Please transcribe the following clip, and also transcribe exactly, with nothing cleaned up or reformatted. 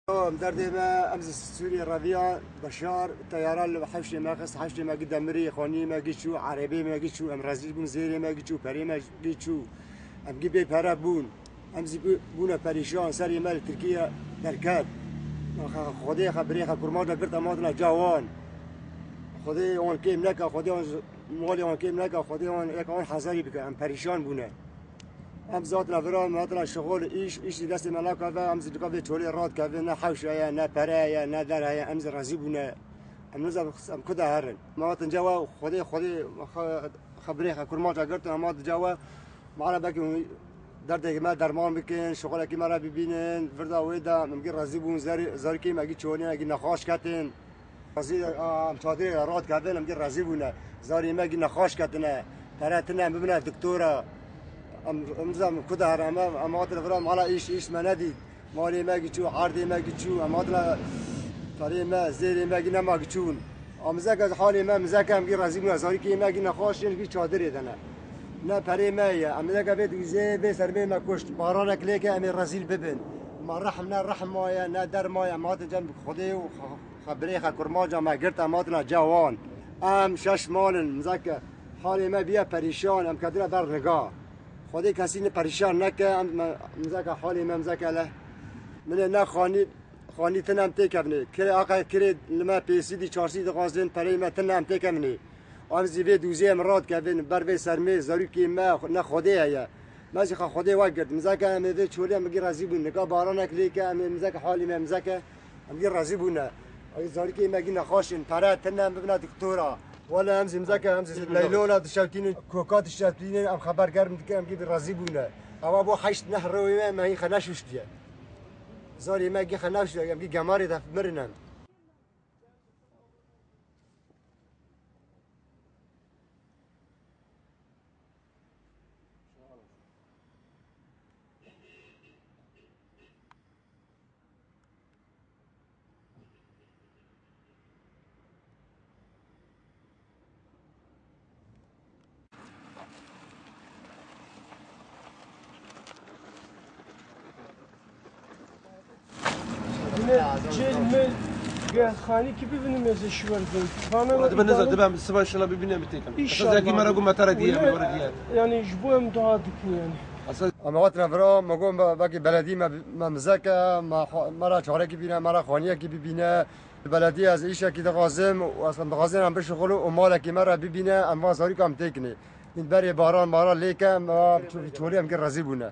Em derdê me, em ji Sûriyê reviya Beşar, teyara li hewşê me xist, hewşê me gi demirî, xaniyê me gi çû, erebê me gi çû, em rezîl bûn, zêrê me gi çû, perê me gi çû. Em gi bê pere bûn. Em zî bû-, bûne perîşan, serê me li Tirkiye derket. Xwedê xe birê xe kurmaca girt, em hatina ca wan. Xwedê wan kêm neke, Xwedê wan ji malê wan kêm neke, Xwedê wan yek wan hezarî bike, em perîşan bûne. Em zî hatina vira, em hatina şixul, îş, îş jî destê me nakeve, em zî nika vê çolê radikevin, ne hewş heye, ne pere heye, ne der heye, em zî rezî bûne. Em nizam em ku de herin. Me hatin ca we, Xwedê, Xwedê, xe-, xebrê xe kurmaca girtin, em hatin ca we, mala belkî hûn derdekî me derman bikin, şixulekî me re bibînin, virda wê de, em gî rezî bûn, zerî-, zarikê me gî çolê, gî nexaş ketin. Em çadirê re radikevin, em gî rezî bûne. Zarê me gî nexaş ketine. Pere tine, em bibine doktora. Em, em zam ku de here, em, em hatin vira mala îş, îş me nedît. Malê me gî çû, erdê me gî çû, em hatine perê me, zêrê me gî nema gî çûn. Em zeke halê me, em zeke em gî rezî bûne. Zarîkê me gî nexaş yên, gî çadirê de ne. Ne perê me ye. Em zeke vê dûzê, vê sermê me kuşt. Baranek lêke em ê rezîl bibin. Ma rehm ne rehm ma ye, ne der ma ye. Em hatin cem Xwedê û Xebrê xe kurmanca me girt, em hatina ca wan. Em şeş mal in, mizeke halê me biye perîşan, em ketine ber niga. Xwedê kesî ne perîşan neke, em, me, mizeke halê me, mizeke le. Min ê ne xanî, xanî tine em têkevnê. Kirê aqe kirê li me pêsî dî, çarsî dixwazin, pereyê me tine em têkevnê. Em zî vê dûzê em radikevin, ber vê sermê, zarûkê me, ne Xwedê heye. Me jî xwe Xwedê we girt. Mizeke em ê vê çolê em gî rezî bûn. Nika baranek lê ke em ê mizeke halî me mizeke. Em gî rezî bûne. Ay zarikê me gî nexaş in. Pere tine em bibine doktora. Wele em zî mizeke em zî leylona dişewtînin, koka dişewtînin, em xeber germ dikin, em gî rezî bûne. Ewa bo heşt neh rewê me, me hîn xe neşuştiye. Zarê me gî xe neşuştiye, em gî gemarê de mirin em. Yine cel mel gel xanî kî bibînim ez ê şiver bin. Bana Hadi ben ne zaman ben siba inşallah bir bine bitirdim. İnşallah. Zeki mera guma tara diye mi var diye. Yani ji bo em dua dikin yani. Asıl Em hatina vira, me got, me, belkî beledî me, me mizeke, me xwe, me ra çarekî bîne, me ra xaniyekî bibîne. Beledî ez îşekî dixwazim, û ez dixwazim em bişixulin û malekî me re bibîne, em van zarîka em têkinê. Min berê baran, baran lê ke, me çolî em gir rezî bûne.